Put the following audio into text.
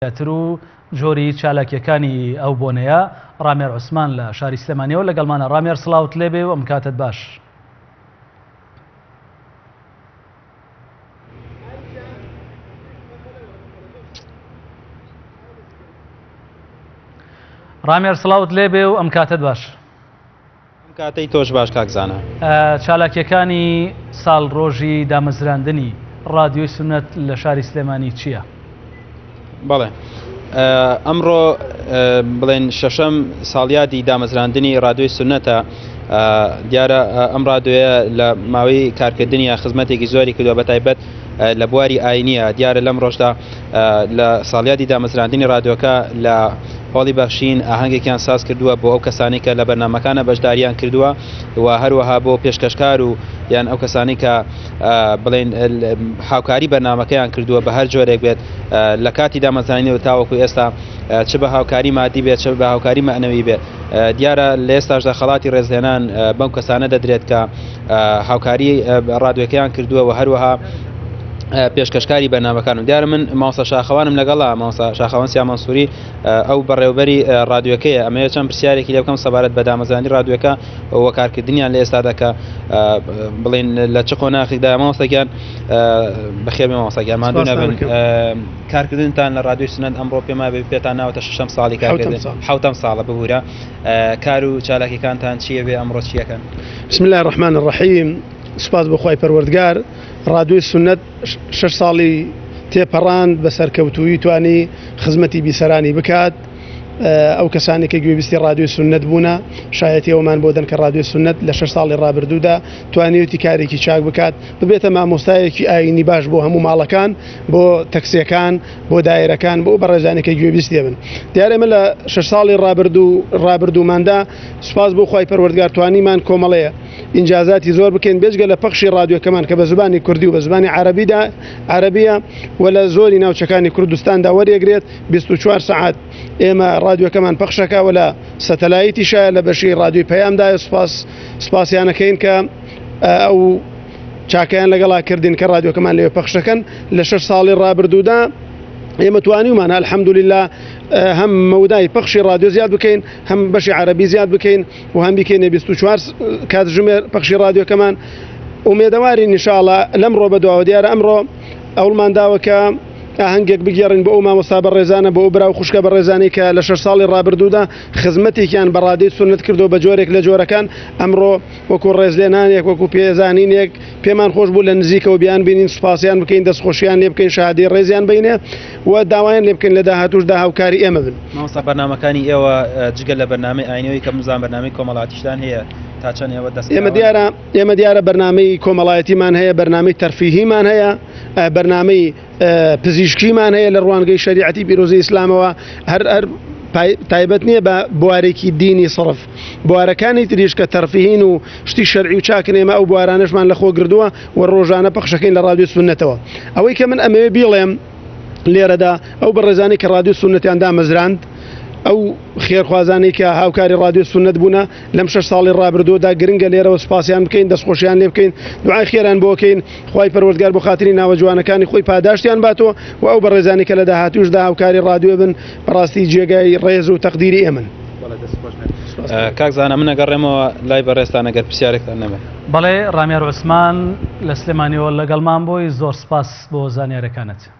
زیاتر و جۆری چالاکیەکانی ئەو بۆنەیە ڕامیار عوسمان لە شاری سلێمانیەوە لەگەڵمانە ڕامیار سڵاوت لێبێ و ئەم کاتت باش. ڕامیار سڵاوت لێبێ و ئەم کاتت باش. ئەم کاتەی تۆش باش کاک زانا. چالاکیەکانی ساڵڕۆژی دامەزراندنی ڕادیۆی سوننەت لە شاری سلێمانی چییە؟ بەڵێ ئەمڕۆ بڵێن شەشەم ساڵیادی دامەزراندنی ڕادیۆی سوننەتە دیارە ئەم ڕادیۆیە لە ماوەی کارکردنیە خزمەتێکی زۆری کردووە بە تایبەت لە بواری ئاینیە دیارە لەم ڕۆژدا لە ساڵیادی دامەزراندنی ڕادیۆکە لە هۆڵی بەخشین ئاهەنگێکیان ساز کردووە بۆ ئەو کەسانەی کە لە بەرنامەکانە بەشداریان کردووە و هەروەها بۆ پێشکەشکار و یان ئەو کەسانی کە بڵێن هاوکاری بەرنامەکەیان کردووە بە هەر جۆرێک بێت لە کاتی دامەزرانی و تاوەکو ئێستا چ بە هاوکاری مادی بێت چ بە هاوکاری مەعنەوی بێت دیارە لە ئێستاشدا خەڵاتی ڕێزلێنان بەم کەسانە دەدرێت کە هاوکاری ڕادوێکەیان کردووە و هەروەها پێشکەشکاری بەرنامەکان و دیارە من مامۆستا شاخەوانم لەگەڵا مامۆستا شاخەوان سیا مەنسووری ئەو بەڕێوبەری ڕادوێکەیە ئەمەوێت چەند پرسیارێکی لێ بکەم سەبارەت بە دامەزراندنی ڕادوێکە و کارکردنیان لە ئێستادا کە بڵێن لە چ قۆناخێکدا مامۆستا گیان بەخێربێن مامۆستا گیان ماندوو نەبن کارکردنتان لە ڕادیۆی سنەت ئەمڕۆ پێم وابێ پێتان ناوەتە شەشەم ساڵی کارکردن حوتەم ساڵە ببوورە کار و چالاکیەکانتان چییە بێ ئەمڕۆ چیەکەن؟ بسم الله الرحمن الرحیم سوپاس بۆ خوای پەروەردگار ڕادیۆی سنەت شەش ساڵی تێپەڕاند بە سەرکەوتوویی توانی خزمەتی بیسەرانی بکات ئەو کەسانی کە گوێبیستی ڕادیۆی سنت بوونە شایەتی ئەومان بۆ دەن کە ڕادیۆی سنت لە شەش ساڵی ڕابردوودا توانیوتی کارێکی چاک بکات ببێتە مامۆستایەکی ئاینی باش بۆ هەموو ماڵەکان بۆ تەکسیەکان بۆ دایرەکان بۆ بەڕێزانی کە گوێبیست دەبن دیارە ئێمە لە شەش ساڵی ڕابردوو ڕابردووماندا سوپاس بۆ خوای پەروەردگار توانیمان کۆمەڵەیە ئینجازاتی زۆر بکەین بێجگە لە پەخشی ڕادیۆکەمان کە بە زبانی کوردی و بە زبانی عەرەبیدا عەرەبیە و لە زۆری ناوچەکانی کوردستاندا وەریەگرێت 24 سەعات ئێمە ڕادیۆکەمان پەخشەکە و لە سەتەلایتیشە لە بەشی ڕادیۆی پەیامدایە سوپاس سوپاسیانەکەین کە ئەو چاکەیان لەگەڵا کردین کە ڕادیۆکەمان لەوێ پەخش دەکەن لە شەش ساڵی ڕابردوودا ئێمە توانیومان الحەمدللە هەم مەودای پەخشی ڕادیۆ زیاد بکەین هەم بەشی عەرەبی زیاد بکەین و هەم بیکەینە 24 کاتژمێر پەخشی ڕادیۆکەمان ئومێدەوارین ئینشاءاللە لەمڕۆ بەدواوە دیارە ئەمڕۆ ئەوڵمان داوە کە ئاهەنگێک بگێڕین بۆ ئەو مامۆستا بەڕێزانە بۆ ئەو برا و خوشکە بەڕێزانەی کە لە شەش ساڵی ڕابردوودا خزمەتێکیان بە ڕادەی سوننەت کردو بە جۆرێک لە جۆرەکان ئەمڕۆ وەکو ڕێزلێنانێک وەکو پێزانینێک پێمان خۆش بوو لە نزیکەوە بیان بینین سوپاسیان بکەین دەستخۆشیان لێ بکەین شادی ڕێزیان بینێ و داوایان لێ بکەین لە داهاتووشدا هاوکاری ئێمە بن. مامۆستا بەرنامەکانی ئێوە جگە لە بەرنامەی ئاینەوەی کە بزان بەرنامەی کۆمەڵاتیشتان هەیە تا چەند ئێوە دەست ئێمە دیارە ئێمە دیارە بەرنامەی کۆمەڵایەتیمان هەیە بەرنامەی تەرفیهیمان هەیە بەرنامەی پزیشکیمان هەیە لە ڕوانگەی شەریعەتی پیرۆزی ئیسلامەوە هەر هەر تایبەت نییە بە بوارێکی دینی سڕف بوارەکانی تریش کە تەرفیهین و شتی شەرعی و چاکن ئێمە ئەو بوارانەشمان لەخۆ گردووە و ڕۆژانە پەخشەکەین لە ڕادیۆ سوننەتەوە ئەوەی کە من ئەمەوێ بیڵێم لێرەدا ئەو بەڕێزانەی کە ڕادیۆ سوننەتیان دامەزراند ئەو خێرخوازانەی کە هاوکاری ڕادیۆ سوننەت بوونە لەم شەش ساڵی ڕابردوودا گرنگە لێرەوە سوپاسیان بکەین دەستخۆشیان لێ بکەین دوعای خێران بۆ بکەین خوای پەروەردگار بۆ خاتری ناوە جوانەکانی خۆی پاداشتیان باتەوە و ئەو بەڕێزانی کە لە داهاتووشدا هاوکاری ڕادیۆ بن بەڕاستی جێگای ڕێز و تەقدیری ئێمەن. کاک زانا من ئەگەڕێمەوە لای بەڕێزتان ئەگەر پرسیارێکتان نەبێت. بەڵێ ڕامیار عوسمان لە سلێمانیەوە لەگەڵمان بووی زۆر سپاس بۆ زانیارەکانت.